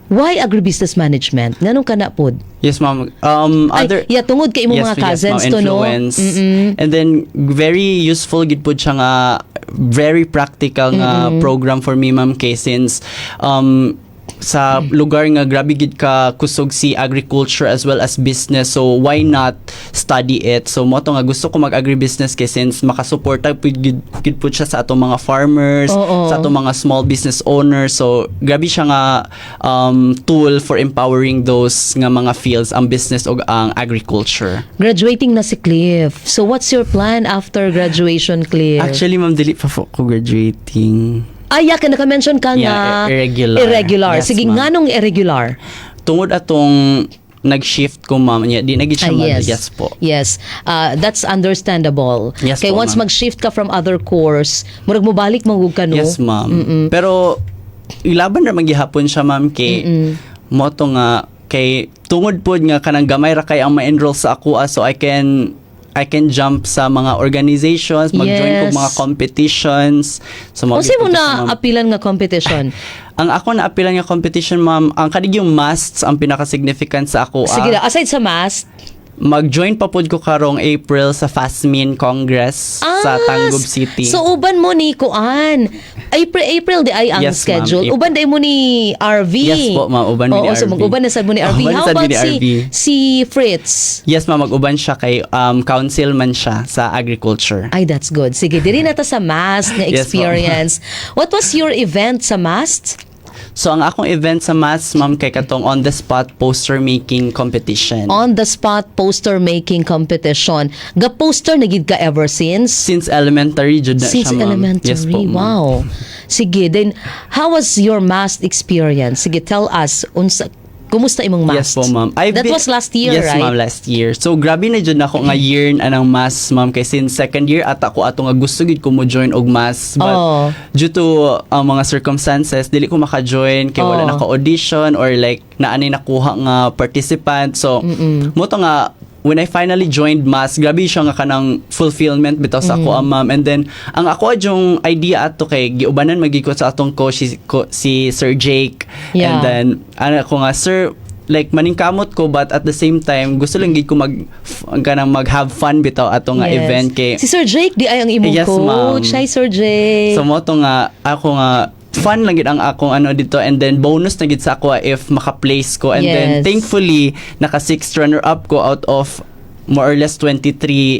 Speaker 1: Why agribusiness management? Nganong kana pod?
Speaker 2: Yes, ma'am.
Speaker 1: Ay,
Speaker 2: Other
Speaker 1: yeah, tungod kay imong mga cousins
Speaker 2: ma'am,
Speaker 1: to, no?
Speaker 2: Influence. And then very useful gid pud siya nga very practical nga program for me, ma'am, kay since sa lugar nga grabe gid ka kusog si agriculture as well as business, so why not study it? So mo to nga gusto ko mag agribusiness kay since makasuporta pud gid pud siya sa atong mga farmers, sa atong mga small business owners. So grabe siya nga tool for empowering those nga mga fields, ang business ug ang agriculture.
Speaker 1: Graduating na si Cliff. So what's your plan after graduation, Cliff?
Speaker 2: Actually, ma'am, dili pa po ko graduating.
Speaker 1: Ay, ya, ka naka-mention ka
Speaker 2: Yeah,
Speaker 1: nga.
Speaker 2: Irregular.
Speaker 1: Irregular.
Speaker 2: Yes,
Speaker 1: Sige,
Speaker 2: ma'am.
Speaker 1: nganong irregular?
Speaker 2: Tungod atong nag-shift ko, ma'am, niya di na gid siya
Speaker 1: Ah, yes.
Speaker 2: yes po.
Speaker 1: Yes. That's understandable.
Speaker 2: Yes
Speaker 1: Kay
Speaker 2: po,
Speaker 1: once
Speaker 2: ma'am.
Speaker 1: mag-shift ka from other course, murag mobalik man gud ka, no?
Speaker 2: Yes, ma'am. Pero ilaban ra maghihapon siya, ma'am, kay mo to nga kay tungod pod nga kanang gamay ra kay ang ma-enroll sa ako, so I can jump sa mga organizations, mag-join kog mga competitions. So
Speaker 1: Unsa mo
Speaker 2: mag-
Speaker 1: na
Speaker 2: ma'am.
Speaker 1: apilan nga competition?
Speaker 2: Ang ako na apilan nga competition, ma'am, ang kanig yung MAST ang pinaka-significant sa ako.
Speaker 1: Sige na, aside sa MAST,
Speaker 2: Mag-join pa pod ko karong April sa FASMIN Congress sa Tangub City.
Speaker 1: So uban mo ni kuan. April, April di ay ang
Speaker 2: Yes, ma'am.
Speaker 1: schedule.
Speaker 2: April.
Speaker 1: Uban di mo ni RV.
Speaker 2: Yes po, ma'am. Uban mi ni
Speaker 1: Oo, so
Speaker 2: RV.
Speaker 1: mag-uban na sad mo ni RV.
Speaker 2: Uban na
Speaker 1: How
Speaker 2: sad mi
Speaker 1: about
Speaker 2: ni
Speaker 1: si
Speaker 2: RV.
Speaker 1: si Fritz?
Speaker 2: Yes, ma'am, mag-uban siya kay council man siya sa agriculture.
Speaker 1: Ay, that's good. Sige, diri na ta sa MAST nga
Speaker 2: Yes, ma'am.
Speaker 1: experience. What was your event sa MAST?
Speaker 2: So ang akong event sa MAST, ma'am, kay katong on the spot poster making competition.
Speaker 1: On the spot poster making competition. Ga poster na gid ka ever since?
Speaker 2: Since elementary jud na
Speaker 1: Since
Speaker 2: siya, ma'am.
Speaker 1: elementary.
Speaker 2: Yes po, ma'am.
Speaker 1: Wow. Sige, then how was your MAST experience? Sige, tell us unsa kumusta imong MAST?
Speaker 2: Yes po, ma'am. I've
Speaker 1: That was last year,
Speaker 2: Yes,
Speaker 1: right?
Speaker 2: ma'am, last year. So, grabe na jud ako nga year anang MAST, ma'am. Kay since second year ata ko ato nga gusto gid ko mo join og MAST. But due to ang mga circumstances, dili ko maka-join kay wala naka-audition or like naanay nakuha nga participant. So, mo to nga when I finally joined MAST, grabe siya nga kanang fulfillment bitaw sa ako, ma'am. And then, ang ako yung idea ato kay giubanan magigko sa atong coach si Sir Jake. And then, ano ko nga, "Sir, like maningkamot ko, but at the same time gusto lang gid ko mag kanang mag have fun bitaw ato nga event kay"
Speaker 1: Si Sir Jake di ay ang imong
Speaker 2: Yes, ma'am.
Speaker 1: coach. Hi, Sir Jake.
Speaker 2: So mo to nga ako nga fun lang gid ang akong ano dito, and then bonus na gid sa ako if maka-place ko, and then thankfully naka sixth runner up ko out of more or less 23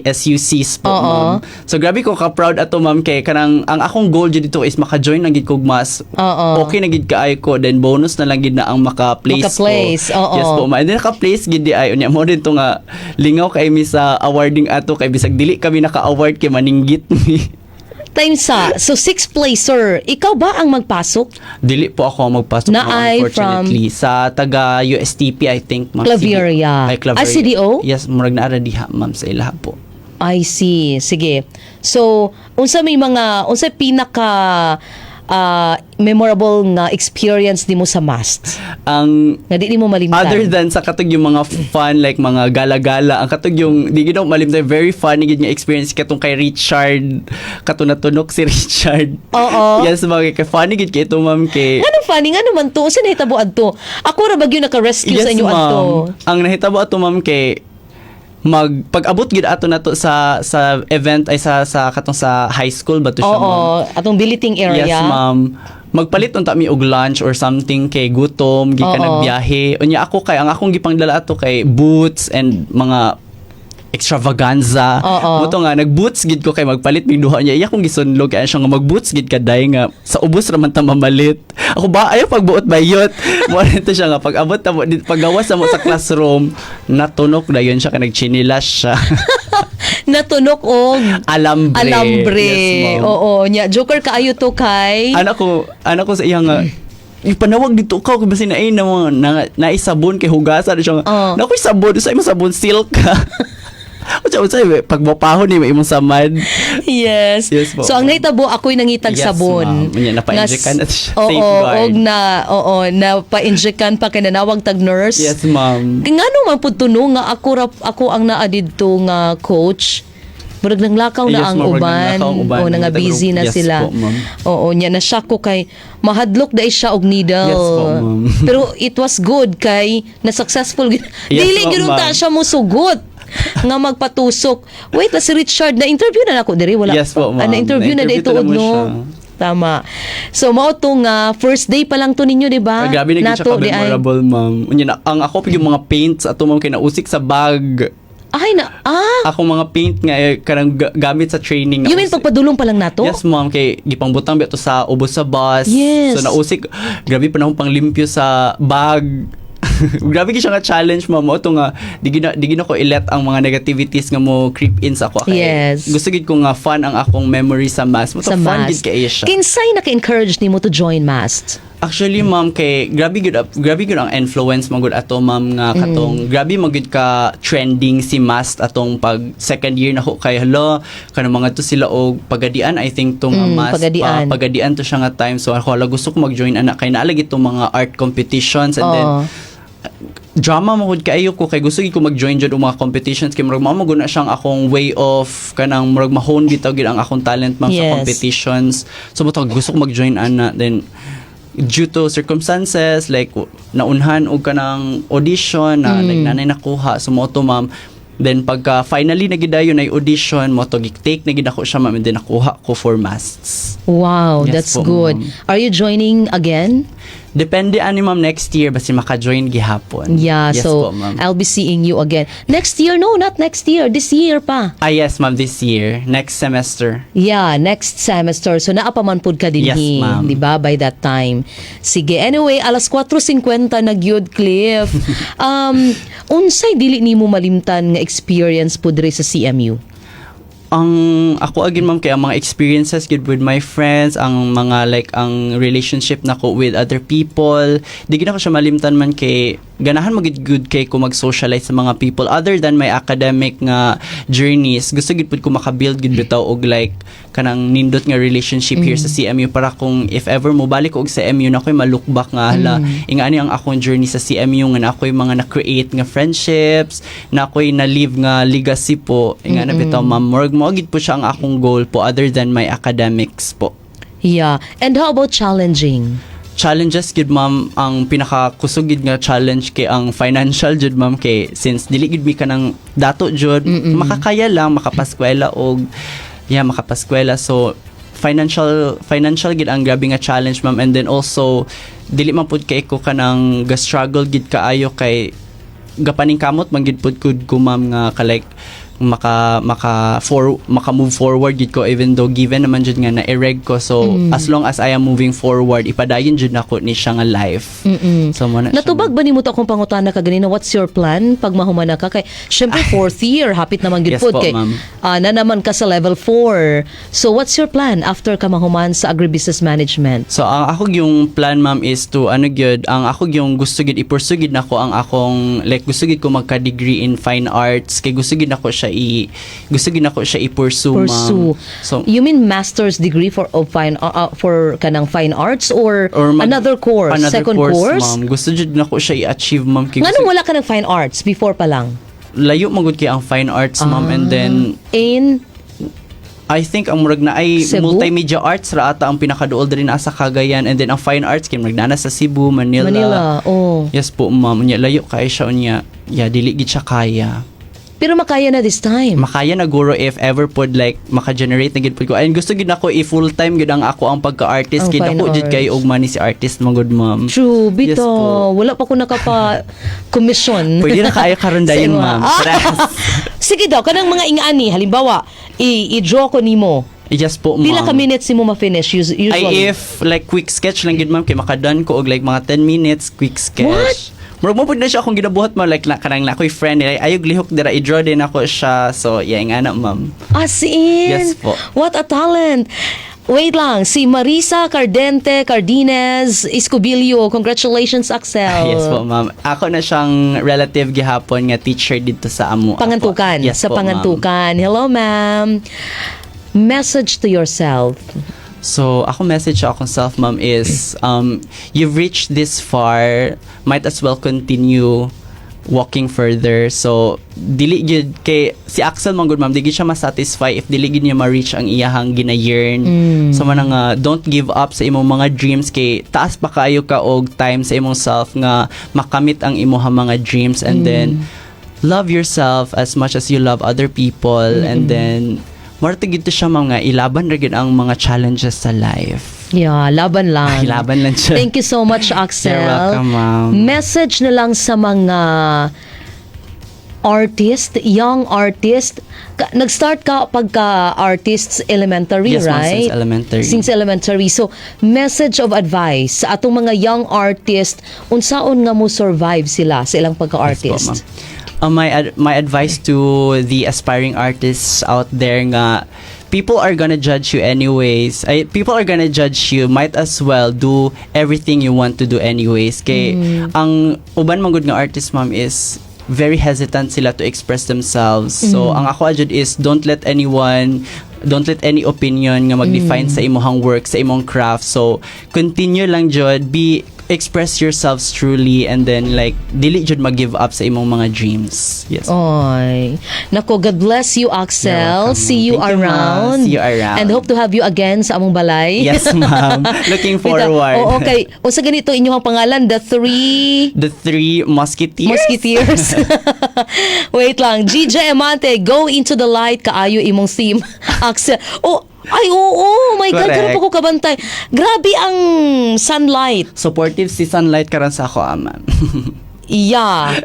Speaker 2: SUCs po, ma'am. So grabe ko ka proud ato, ma'am, kay kanang ang akong goal jud dito is maka-join lang gid kog MAST. Okay na gid kaayo ko, then bonus na lang gid na ang maka-place
Speaker 1: Maka-place,
Speaker 2: ko.
Speaker 1: Oo.
Speaker 2: Yes po, ma'am. And then naka-place gid di ay unya mo din to nga lingaw kay mi sa awarding ato kay bisag dili kami naka-award kay maninggit mi.
Speaker 1: Time sa. So, sixth placer. Ikaw ba ang magpasok?
Speaker 2: Dili po ako ang magpasok,
Speaker 1: Na
Speaker 2: ma'am,
Speaker 1: ay
Speaker 2: unfortunately. Sa taga USTP, I think, ma'am.
Speaker 1: Claveria.
Speaker 2: Ay, Claveria.
Speaker 1: Ah, CDO?
Speaker 2: Yes, murag naa diha, ma'am, sa ilaha po.
Speaker 1: I see. Sige. So, unsa may mga unsa pinaka memorable nga experience nimo sa MAST?
Speaker 2: Ang
Speaker 1: Nga di nimo malimtan.
Speaker 2: Other than sa katong yung mga fun, like mga gala-gala, ang katong yung di gid ako malimtan, very funny gid nga experience katong kay Richard, katong natunok si Richard.
Speaker 1: Oo.
Speaker 2: Yes, mga kay funny gid kay ito, ma'am, kay
Speaker 1: Ngano funny nga naman to? Unsa nahitabo adto? Ako ra ba gyud naka-rescue sa inyo adto?
Speaker 2: Ang nahitabo ato, ma'am, kay pag-abot gid ato nato sa event ay sa katong sa high school ba to siya, ma'am?
Speaker 1: Oo, atong billeting area.
Speaker 2: Yes, ma'am. Magpalit unta mi og lunch or something kay gutom, gikan nagbiyahe. Unya ako kay ang akong gipangdala ato kay boots and mga extravaganza.
Speaker 1: Oo.
Speaker 2: Mao to nga nag-boots gid ko kay magpalit mig duha niya. Iya kong gisunlog kay siya nga mag-boots gid kaday nga sa ubos ra man ta mamalit. Ako ba ayaw pagbuot bayot. Mo to siya nga pag abot ta mo paggawas na mo sa classroom, natunok dayon siya kay nagchinilas siya.
Speaker 1: Natunok og
Speaker 2: Alambre.
Speaker 1: Alambre.
Speaker 2: Yes, ma'am.
Speaker 1: Oo, nya joker kaayo to kay
Speaker 2: Anak ko sa iya nga, ipanawag dito ka kung basta na na na, na sabon kay hugasan siya nga.
Speaker 1: Oo.
Speaker 2: Na ako'y sabon sa imong sabon silk ka. Unsa unsa pagmapahon ni imong samad.
Speaker 1: Yes.
Speaker 2: Yes po,
Speaker 1: So ang
Speaker 2: ma'am.
Speaker 1: nahitabo, ako'y nangitag
Speaker 2: Yes,
Speaker 1: sabon.
Speaker 2: ma'am. Unya, napa-injectan at siya.
Speaker 1: Oo,
Speaker 2: Safeguard.
Speaker 1: og na oo, napa-injectan pa kay nanawag tag nurse.
Speaker 2: Yes, ma'am.
Speaker 1: Ngano man pud tuno nga ako ra, ako ang naa didto nga coach. Murag nanglakaw na
Speaker 2: Yes,
Speaker 1: ang
Speaker 2: ma'am, murag
Speaker 1: uban.
Speaker 2: nanglakaw ang uban.
Speaker 1: O nga
Speaker 2: Nangitag
Speaker 1: busy na
Speaker 2: yes
Speaker 1: sila.
Speaker 2: po, ma'am.
Speaker 1: Oo, nya na shock ko kay mahadlok dai siya og needle.
Speaker 2: Yes po, ma'am.
Speaker 1: Pero it was good kay na successful.
Speaker 2: Yes
Speaker 1: Dili
Speaker 2: po,
Speaker 1: gyud ta
Speaker 2: ma'am.
Speaker 1: siya mosugot nga magpatusok. Wait, la si Richard na interview na nako diri, wala.
Speaker 2: Yes po, ma'am.
Speaker 1: Ah, na-interview na dai
Speaker 2: Na-interview na
Speaker 1: tuod
Speaker 2: mo
Speaker 1: no.
Speaker 2: siya.
Speaker 1: Tama. So mao to nga first day pa lang to ninyo, di ba?
Speaker 2: Ah, grabe na gyud siya
Speaker 1: Nato
Speaker 2: ka
Speaker 1: di ay.
Speaker 2: memorable, ma'am. Unya na ang ako pag yung mga paints ato, ma'am, kay nausik sa bag.
Speaker 1: Ay na ah.
Speaker 2: Akong mga paint nga eh, kanang gamit sa training
Speaker 1: You mean
Speaker 2: nausik.
Speaker 1: pagpadulong pa lang nato?
Speaker 2: Yes, ma'am, kay gipangbutang ba to sa ubos sa bus.
Speaker 1: Yes.
Speaker 2: So nausik, grabe pa na akong panglimpyo sa bag. Grabe gyud siya nga challenge, ma'am. Mao to nga di gid na ko i-let ang mga negativities nga mo creep in sa ako kay gusto gid ko nga fun ang akong memory sa MAST. Mao to
Speaker 1: Sa
Speaker 2: fun
Speaker 1: MAST.
Speaker 2: gid kaayo siya.
Speaker 1: Kinsay naka-encourage nimo to join MAST?
Speaker 2: Actually, ma'am, kay grabe gud ang influence man gud ato, ma'am, nga katong grabe man gud ka trending si MAST atong pag second year nako kay hala kanang mga to sila og Pagadian, I think, tong MAST
Speaker 1: Pagadian.
Speaker 2: Pa, Pagadian to siya nga time. So ako, hala, gusto ko mag-join ana kay naa lagi tong mga art competitions and then drama mo gud kaayo ko kay gusto gid ko mag-join jud og mga competitions kay murag mao man gud na siyang akong way of kanang murag mahone bitaw gid ang akong talent, ma'am, sa competitions. So mo gusto ko mag-join ana, then due to circumstances like naunhan og kanang audition na mm. Naa nay nakuha. So mo to, ma'am, then pagka finally na gid dayon ay audition mo to, take na gid ako siya, ma'am, and then nakuha ko for MASTS.
Speaker 1: Wow,
Speaker 2: Yes
Speaker 1: that's
Speaker 2: po,
Speaker 1: good.
Speaker 2: ma'am.
Speaker 1: Are you joining again?
Speaker 2: Depende ani, ma'am, next year basta maka-join gihapon.
Speaker 1: Yeah,
Speaker 2: Yes
Speaker 1: so
Speaker 2: po, ma'am.
Speaker 1: I'll be seeing you again. Next year? No, not next year. This year pa.
Speaker 2: Ah, yes, ma'am, this year. Next semester.
Speaker 1: Yeah, next semester. So naa pa man pud ka dinhi,
Speaker 2: Yes, ma'am.
Speaker 1: di ba, by that time. Sige. Anyway, alas 4:50 na gyud, Cliff. Unsay dili nimo malimtan nga experience po diri sa CMU?
Speaker 2: Ang ako again, ma'am, kay ang mga experiences gud with my friends, ang mga like ang relationship nako with other people, di gid ako siya malimtan man kay ganahan mo gid good kay ko mag-socialize sa mga people other than my academic nga journeys. Gusto gid pud ko makabuild gid bitaw og like kanang nindot nga relationship here sa CMU para kung if ever mo balik og sa CMU na ako'y ma-look back nga hala, ingani ang akong journey sa CMU nga na ako'y mga na-create nga friendships, na ako'y na-leave nga legacy po, ingana bitaw, ma'am. Murag mo gid po siya ang akong goal po other than my academics po.
Speaker 1: Yeah. And how about challenging?
Speaker 2: Challenges gid, ma'am, ang pinakakusog gid nga challenge kay ang financial jud, ma'am, kay since dili gid mi kanang dato jud, makakaya lang makapaskwela og yeah, makapaskwela. So financial gid ang grabe nga challenge, ma'am, and then also dili man pud kay ko kanang ga struggle gid kaayo kay gapaningkamot man gid pud ko, ma'am, nga ka like maka move forward gid ko, even though given naman jud nga na ereg ko. So as long as I am moving forward, ipadayon jud nako ni siya nga life. So mo na siya.
Speaker 1: Natubag ba nimo to akong pangutana ka ganina, what's your plan pag mahuman na ka? Kay syempre fourth year, hapit naman gyud
Speaker 2: Yes
Speaker 1: pod
Speaker 2: po,
Speaker 1: kay
Speaker 2: ma'am.
Speaker 1: Na naman ka sa level 4. So what's your plan after ka mahuman sa agribusiness management?
Speaker 2: So ang ako yung plan, ma'am, is to ano gyud, ang ako yung gusto gyud i-pursue gyud nako ang akong, like, gusto gyud ko magka-degree in fine arts kay gusto gyud nako siya i-pursue, ma'am.
Speaker 1: Pursue.
Speaker 2: So
Speaker 1: You mean master's degree for of fine for kanang fine arts or another course,
Speaker 2: another
Speaker 1: second course?
Speaker 2: Ma'am, gusto jud nako siya i-achieve, ma'am, kay
Speaker 1: Nganong wala ka ng fine arts before pa lang?
Speaker 2: Layo magud kay ang fine arts, ma'am, and then
Speaker 1: In
Speaker 2: I think ang murag na ay
Speaker 1: Cebu?
Speaker 2: Multimedia arts ra ata ang pinakaduol diri na sa Cagayan, and then ang fine arts kay murag naa sa Cebu, Manila.
Speaker 1: Manila. Oh.
Speaker 2: Yes po, ma'am. Unya layo kay siya, unya yeah, dili gid siya kaya.
Speaker 1: Pero makaya na this time.
Speaker 2: Makaya na guro if ever pod, like, maka-generate na gid pod ko. And gusto gid nako i full time gid ang ako ang pagka-artist
Speaker 1: Ang
Speaker 2: kay
Speaker 1: fine
Speaker 2: dako jud kay
Speaker 1: arts.
Speaker 2: Og money si artist magud, ma'am.
Speaker 1: True,
Speaker 2: Yes
Speaker 1: bitaw.
Speaker 2: Po.
Speaker 1: Wala pa ko nakapa-commission.
Speaker 2: Pwede na kaayo karon
Speaker 1: Sa
Speaker 2: dayon,
Speaker 1: imo.
Speaker 2: ma'am.
Speaker 1: Ah!
Speaker 2: Stress.
Speaker 1: Sige daw, kanang mga ingani, halimbawa, i-draw ko nimo.
Speaker 2: Yes po, ma'am.
Speaker 1: Pila ka minutes nimo ma-finish usually?
Speaker 2: Ay, if like quick sketch lang gid, ma'am, kay makadan ko og like mga 10 minutes quick sketch.
Speaker 1: What?
Speaker 2: Murag mo pud na siya akong ginabuhat mo, like na kanang na ako'y friend nila ayog lihok dira, i-draw din ako siya. So yeah, nga na, ma'am.
Speaker 1: As in?
Speaker 2: Yes po.
Speaker 1: What a talent. Wait lang, si Marisa Cardente Cardines Escobillo. Congratulations, Axel.
Speaker 2: Yes po, ma'am. Ako na siyang relative gihapon nga teacher dito sa amo.
Speaker 1: Pangantukan.
Speaker 2: Yes
Speaker 1: sa
Speaker 2: po, ma'am.
Speaker 1: Pangantukan. Hello, ma'am. Message to yourself.
Speaker 2: So, ako message sa akong self, ma'am, is you've reached this far, might as well continue walking further. So, dili gyud kay si Axel man gud, ma'am, di gyud siya masatisfy if dili gyud niya ma-reach ang iyahang gina-yearn. So man nga don't give up sa imong mga dreams kay taas pa kaayo ka og time sa imong self nga makamit ang imong mga dreams, and then love yourself as much as you love other people, and then mao to gid to siya, mga ilaban ra gid ang mga challenges sa life.
Speaker 1: Yeah, laban lang.
Speaker 2: Ay, laban lang siya.
Speaker 1: Thank you so much, Axel.
Speaker 2: You're welcome, ma'am.
Speaker 1: Message na lang sa mga artist, young artist. Nag-start ka pagka-artists elementary,
Speaker 2: Yes, ma'am,
Speaker 1: right?
Speaker 2: since elementary.
Speaker 1: Since elementary. So, message of advice sa atong mga young artist, unsaon nga mo survive sila sa ilang
Speaker 2: Yes po,
Speaker 1: pagka-artist?
Speaker 2: Ma'am. My advice to the aspiring artists out there nga people are gonna judge you anyways. Ay, people are gonna judge you. Might as well do everything you want to do anyways. Kay ang uban man gud nga artist, ma'am, is very hesitant sila to express themselves. So ang ako jud is don't let any opinion nga mag-define sa imong work, sa imong craft. So continue lang jud, be express yourselves truly, and then like dili jud mag-give up sa imong mga dreams. Yes.
Speaker 1: Oy. Nako, God bless you, Axel.
Speaker 2: You're welcome.
Speaker 1: See you
Speaker 2: Thank you, ma'am.
Speaker 1: around.
Speaker 2: See you around.
Speaker 1: And hope to have you again sa among balay.
Speaker 2: Yes, ma'am. Looking forward.
Speaker 1: Oo, okay. O sa ganito inyong pangalan, The Three
Speaker 2: The Three Musketeers.
Speaker 1: Musketeers. Wait lang. GJ Amante, go into the light kaayo imong theme. Axel. Oh, ay, oo, oh, my God, karon pa ko kabantay. Grabe ang sunlight.
Speaker 2: Supportive si sunlight karon sa ako, ah, ma'am.
Speaker 1: Yeah,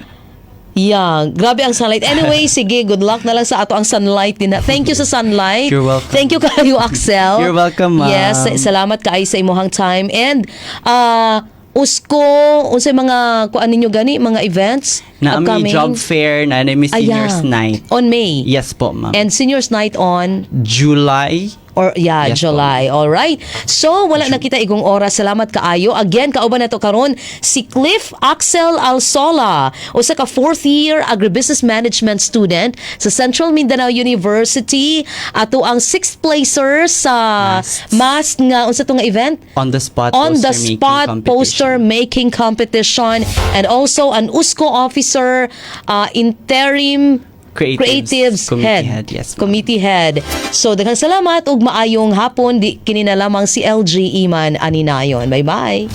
Speaker 1: grabe ang sunlight. Anyway, sige, good luck na lang sa ato ang sunlight din. Thank you sa sunlight.
Speaker 2: You're welcome.
Speaker 1: Thank you kayo, Axel.
Speaker 2: You're welcome, ma'am.
Speaker 1: Yes, salamat kaayo sa imuhang time. And USCO, unsay mga kuan ninyo gani, mga events
Speaker 2: Na may
Speaker 1: upcoming?
Speaker 2: job fair, na may seniors
Speaker 1: Ah, yeah.
Speaker 2: night.
Speaker 1: On May.
Speaker 2: Yes po, ma'am.
Speaker 1: And seniors night on
Speaker 2: July.
Speaker 1: Or yeah,
Speaker 2: Yes, po.
Speaker 1: July. All right. So wala na kita igong oras. Salamat kaayo. Again, kauban nato karon si Cliff Axel Alsola, usa ka fourth year agribusiness management student sa Central Mindanao University. Ato ang sixth placer sa
Speaker 2: Mast.
Speaker 1: Mast nga unsa to nga event?
Speaker 2: On the spot
Speaker 1: On the
Speaker 2: poster making
Speaker 1: spot
Speaker 2: competition.
Speaker 1: poster making competition, and also an USCO officer, interim
Speaker 2: Creatives
Speaker 1: Creatives
Speaker 2: Committee
Speaker 1: head.
Speaker 2: Head, yes, ma'am.
Speaker 1: Committee head. So daghang salamat ug maayong hapon, di kini na lamang si LG Iman Aninayon. Bye-bye.